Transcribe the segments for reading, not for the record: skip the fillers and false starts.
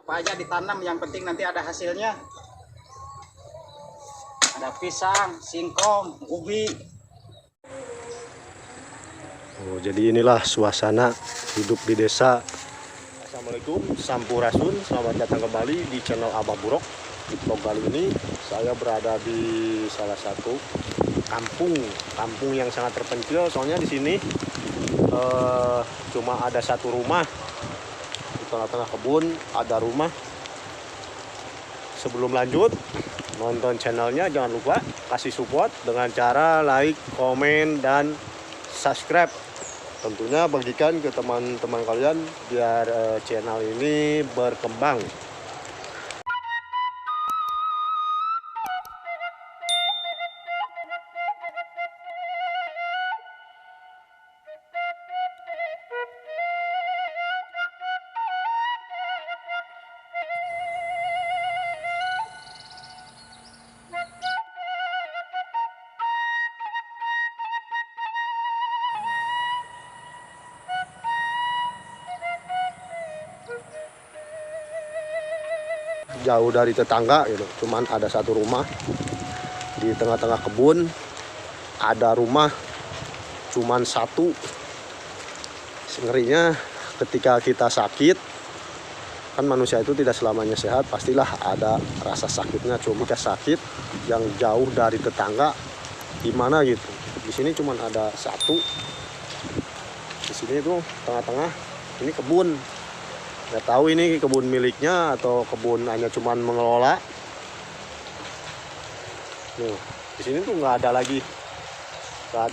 Apa aja ditanam, yang penting nanti ada hasilnya. Ada pisang, singkong, ubi. Oh, jadi inilah suasana hidup di desa. Assalamualaikum, Sampurasun, selamat datang kembali di channel Abah Burok. Di vlog kali ini saya berada di salah satu kampung yang sangat terpencil. Soalnya di sini cuma ada satu rumah. Di tengah-tengah kebun ada rumah. Sebelum lanjut nonton channelnya, jangan lupa kasih support dengan cara like, komen, dan subscribe. Tentunya bagikan ke teman-teman kalian biar channel ini berkembang. Jauh dari tetangga gitu, cuman ada satu rumah di tengah-tengah kebun. Ada rumah cuman satu. Ngerinya ketika kita sakit, kan manusia itu tidak selamanya sehat, pastilah ada rasa sakitnya. Cuma ketika sakit yang jauh dari tetangga gimana gitu. Di sini cuman ada satu. Di sini tuh tengah-tengah ini kebun. Nggak tahu ini kebun miliknya atau kebun hanya cuman mengelola. Nih, di sini tuh nggak ada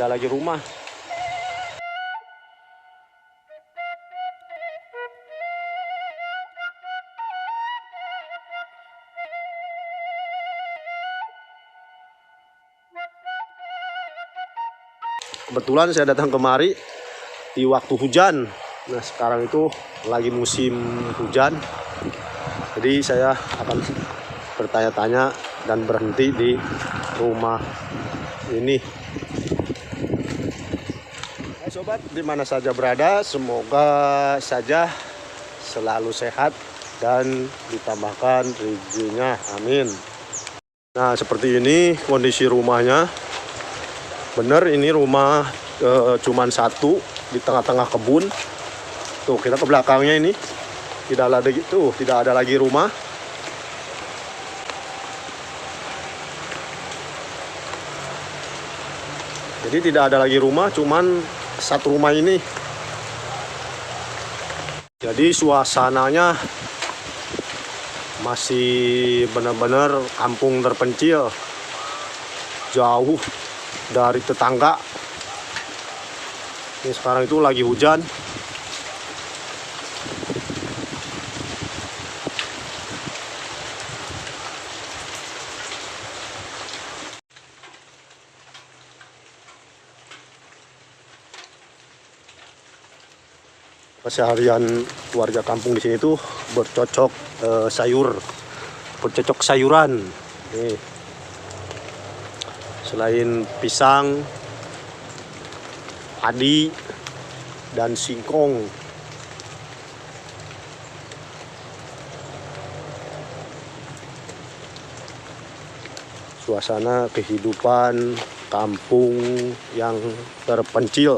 lagi rumah. Kebetulan saya datang kemari di waktu hujan. Nah, sekarang itu lagi musim hujan. Jadi saya akan bertanya-tanya dan berhenti di rumah ini. Hai sobat, di mana saja berada, semoga saja selalu sehat dan ditambahkan rezekinya. Amin. Nah, seperti ini kondisi rumahnya. Bener, ini rumah cuman satu di tengah-tengah kebun. Tuh, kita ke belakangnya ini tidak ada gitu, tidak ada lagi rumah. Jadi tidak ada lagi rumah, cuman satu rumah ini. Jadi suasananya masih benar-benar kampung terpencil, jauh dari tetangga. Ini sekarang itu lagi hujan. Keseharian warga kampung di sini tuh bercocok sayur, bercocok sayuran. Nih, selain pisang, padi, dan singkong. Suasana kehidupan kampung yang terpencil.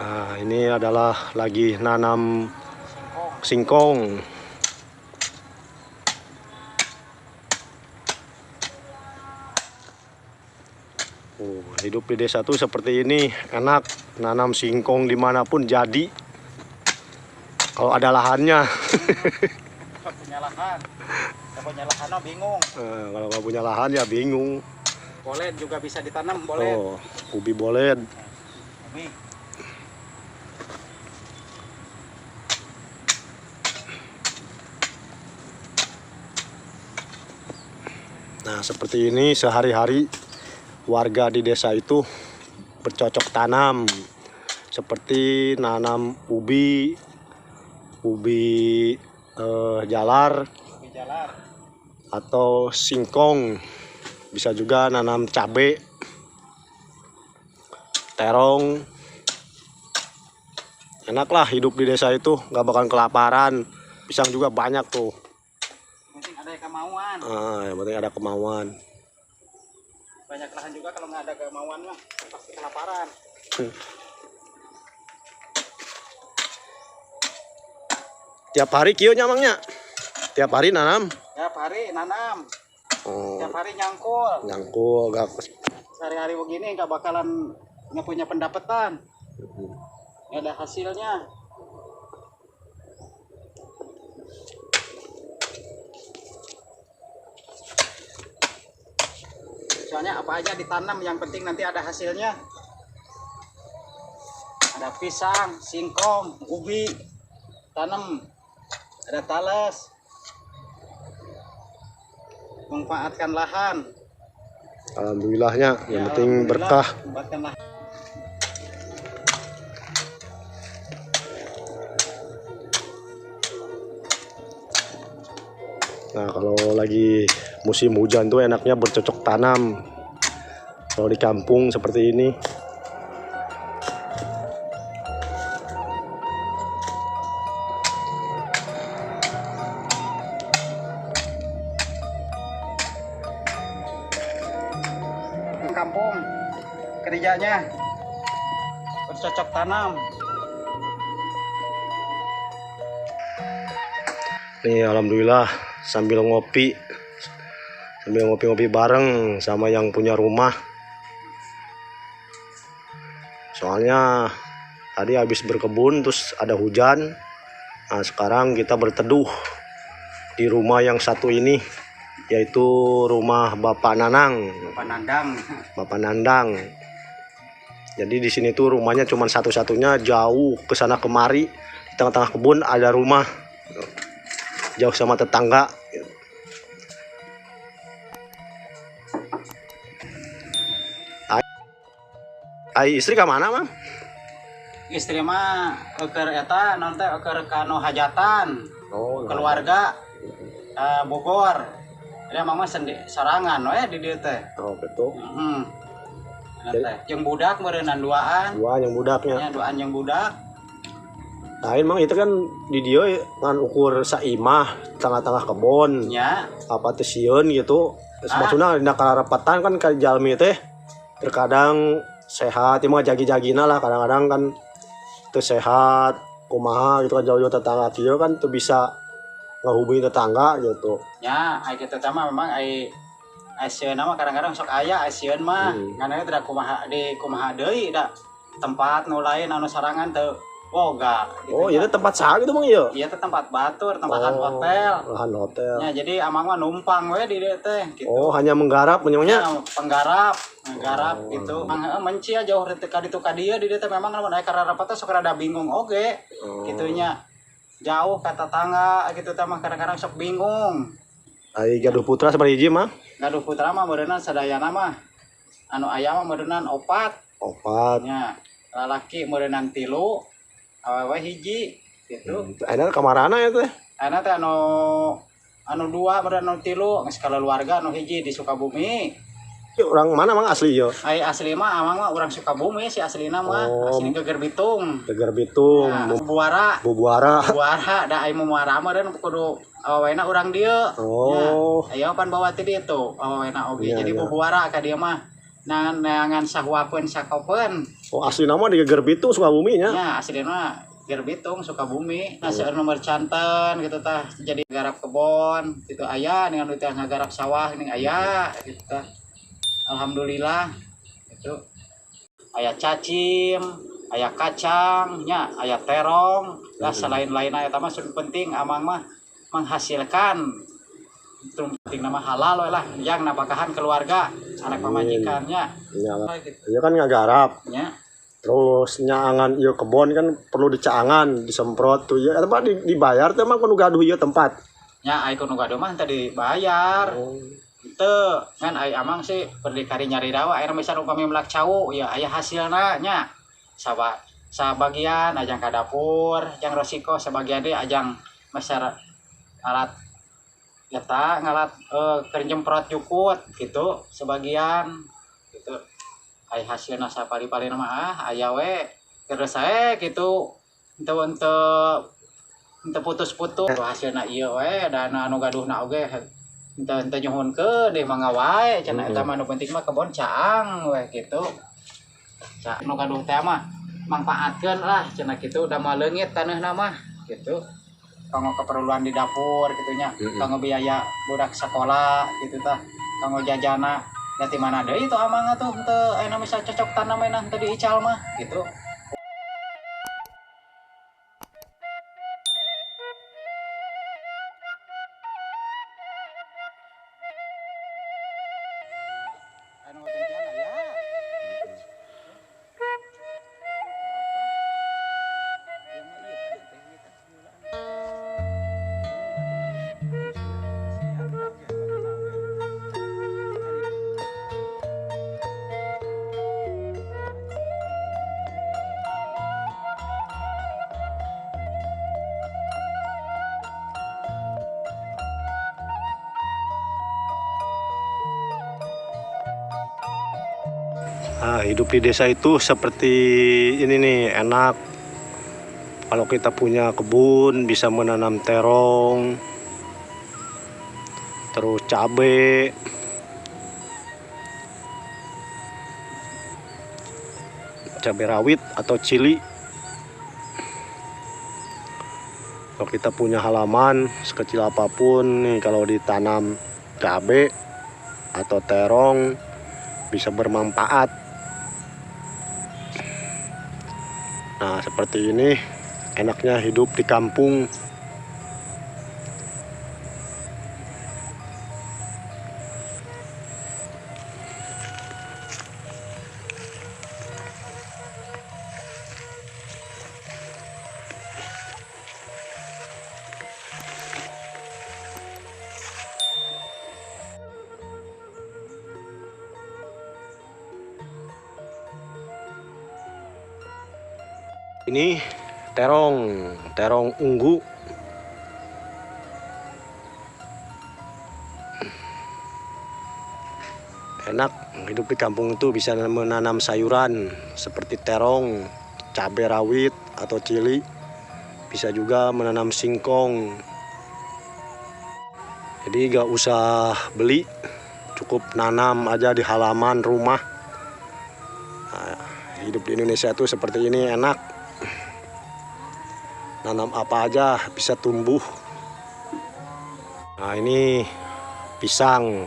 Nah, ini adalah lagi nanam singkong. Oh, hidup di desa tuh seperti ini, enak. Nanam singkong dimanapun jadi. Kalau ada lahannya. Kalau punya lahan. Kalau punya lahan mah bingung. Kalau nggak punya lahan ya bingung. Boleh juga bisa ditanam, boleh. Oh, ubi boled. Ubi. Nah, seperti ini sehari-hari warga di desa itu bercocok tanam. Seperti nanam ubi, ubi jalar, Ubi jalar. atau singkong. Bisa juga nanam cabe, terong. Enak lah hidup di desa itu, nggak bakal kelaparan. Pisang juga banyak tuh. Yang penting ada kemauan. Ah, yang penting ada kemauan. Banyak lahan juga kalau nggak ada kemauan mah pasti kelaparan. Tiap hari kieu nya, Mang, nya? Tiap hari nanam. Tiap hari nanam, Oh, tiap hari nyangkul. nyangkul gak. Sehari-hari begini nggak bakalan nggak punya pendapatan, nggak ada hasilnya. Soalnya apa aja ditanam, yang penting nanti ada hasilnya. Ada pisang, singkong, ubi, tanam, ada talas. Manfaatkan lahan. Alhamdulillahnya, yang Ya, penting alhamdulillah, berkah. manfaatkan lahan. Nah, kalau lagi musim hujan tuh enaknya bercocok tanam. Kalau di kampung seperti ini. Kampung kerjanya bercocok tanam. Nih, alhamdulillah sambil ngopi, sambil ngopi-ngopi bareng sama yang punya rumah. Soalnya tadi habis berkebun terus ada hujan. Nah, sekarang kita berteduh di rumah yang satu ini, yaitu rumah Bapak Nanang. Bapak Nandang. Bapak Nandang. Jadi di sini tuh rumahnya cuma satu-satunya, jauh ke sana kemari, di tengah-tengah kebun ada rumah. Jauh sama tetangga. Ai istri ka mana, Mang? Istri mah keur eta naon teh keur ka nu hajatan. Oh, Keluarga Bogor. Jadi emang mah sorangan we di dieu teh. Oh, betul. Heeh. Teh jeung budak meureunnan duaan. Dua yang budaknya. Nya duaan jeung budak. Lain, Mang, itu kan di dieu ngan ukur saimah tengah-tengah kebon. Nya. Apa teh sieun gitu. Terus Ah. maksudna dina kararepatan kan ka jalmi teh terkadang sehat, ieu mah jagi-jagina lah, kadang-kadang kan teu sehat kumaha gitu kan, jauh-jauh tetangga kieu kan teu bisa ngahubungi tetangga gitu. Nya ai kitu teh mah memang ai ai sieun mah kadang-kadang sok aya ai sieun mah. Ngan teh da kumaha di kumaha deui da tempat nu lain anu sarangan teu boga gitu. Oh, nya. ieu teh tempat saha gitu, Mang, ieu? Iya teh tempat batur, tempat Oh, hotel. lahan hotel. Ya, jadi amang mah numpang we di dieu teh gitu. Oh, hanya menggarap menyangnya? Ya, penggarap, nggarap Oh. gitu. Mang heueuh menci jauh teh ka ditu ka dieu di dieu teh memang lamun aya kararapat teh sok rada bingung oge. Oh. Gitu nya. Jauh ka tetangga gitu teh mah kadang-kadang sok bingung. Ai gaduh putra sabaraha hiji, Mang? Gaduh putra mah meureunnan sadayana mah anu aya mah meureunnan opat. Opat. Nya, lalaki meureunnan 3, awewe hiji gitu. Ayeuna kamarana ya teh? Ayeuna teh anu 2 meureun anu 3 geus keluarga anu hiji di Sukabumi. Orang mana, Mang, asli yo? Ai asli mah amang mah urang Sukabumi sih aslina mah, Oh. asli Geger Bitung. Geger Bitung, Nah, Buara. Bubuara. Buara da ai Muara mah dan kudu awewena urang dieu. Oh. Ya, aya pan bawa ti dieu tuh awewena oge. Iya, Jadi iya. Bubuara ka dieu mah neangan sahuapeun sakopeun. Oh, asli nama di Geger Bitung Sukabumi nya. Ya, asli mah Geger Bitung Sukabumi. Nah, seueur nomor canten gitu tah jadi garap kebon gitu aya dengan nu teh ngagarap sawah ning aya gitu tah. Alhamdulillah. Gitu. Aya cacing, aya kacang nya, aya terong, lah selain-lainna eta mah sun penting amang mah menghasilkan. Itu penting nama halal we lah yang napakahan keluarga, anak pamajikannya. Iya, iya kan ngagarap. Nya. Terus nyaangan ieu kebon kan perlu dicaangan, disemprot tuh ya. Eta mah dibayar teh mah kudu gaduh ieu tempat. Nya ai kudu gaduh mah teu dibayar. Oh. Teu, ngan ai amang sih berdikari nyari rawa, ayeuna misal upami melak cau ya aya hasilna nya. Sabagian ajang ka dapur, jang resiko sebagian deui ajang meser alat eta ngalat keur nyemprot jukut gitu sebagian gitu. Ai hasilna sapali-palina mah aya we terus sae gitu. Henteu henteu putus-putus hasilna ieu we dan anu gaduhna oge henteu nyuhunkeun deui mangga wae cenah eta mah nu penting mah kebon caang we gitu. Cak nu gaduh teh mah mangfaatkeun lah cenah kitu da mah leungit taneuhna mah gitu. Kanggo keperluan di dapur gitu nya, kanggo biaya budak sekolah gitu tah, kanggo jajana da ti mana deui tuh amang atuh henteu ayeuna bisa cocok tanam mah henteu diical mah gitu. Anu gantian aya. Nah, hidup di desa itu seperti ini nih, enak. Kalau kita punya kebun, bisa menanam terong, terus cabe. Cabe rawit atau cili. Kalau kita punya halaman sekecil apapun nih, kalau ditanam cabe atau terong bisa bermanfaat. Nah, seperti ini enaknya hidup di kampung. Ini terong, terong ungu. Enak hidup di kampung itu bisa menanam sayuran seperti terong, cabai rawit atau cili. Bisa juga menanam singkong. Jadi gak usah beli, cukup nanam aja di halaman rumah. Nah, hidup di Indonesia itu seperti ini enak. Nanam apa aja bisa tumbuh. Nah, ini pisang.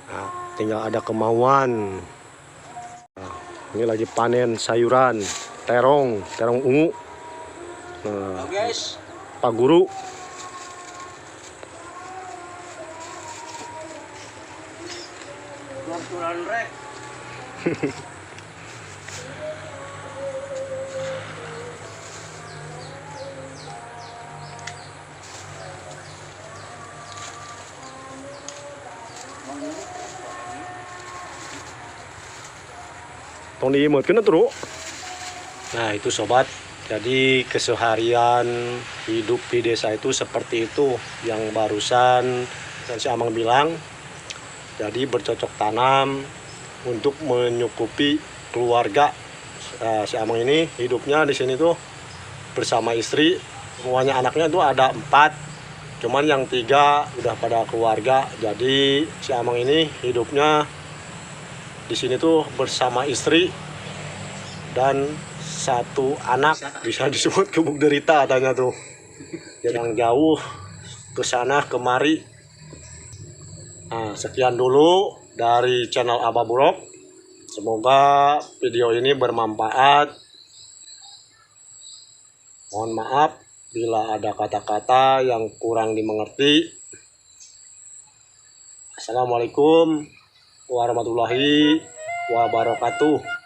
Nah, tinggal ada kemauan. Nah, ini lagi panen sayuran, terong, terong ungu. Nah, oh, guys. Pak Guru. Tong diimutkeun atuh. Nah, itu sobat. Jadi keseharian hidup di desa itu seperti itu yang barusan si Amang bilang. Jadi bercocok tanam untuk menyukupi keluarga. Nah, si Amang ini hidupnya di sini tuh bersama istri. Semuanya anaknya tuh ada 4. Cuman yang 3 udah pada keluarga. Jadi si Amang ini hidupnya di sini tuh bersama istri dan 1 anak. Bisa disebut gubuk derita katanya tuh. Yang jauh ke sana kemari. Nah, sekian dulu dari channel Abah Burok. Semoga video ini bermanfaat. Mohon maaf bila ada kata-kata yang kurang dimengerti. Assalamualaikum warahmatullahi wabarakatuh.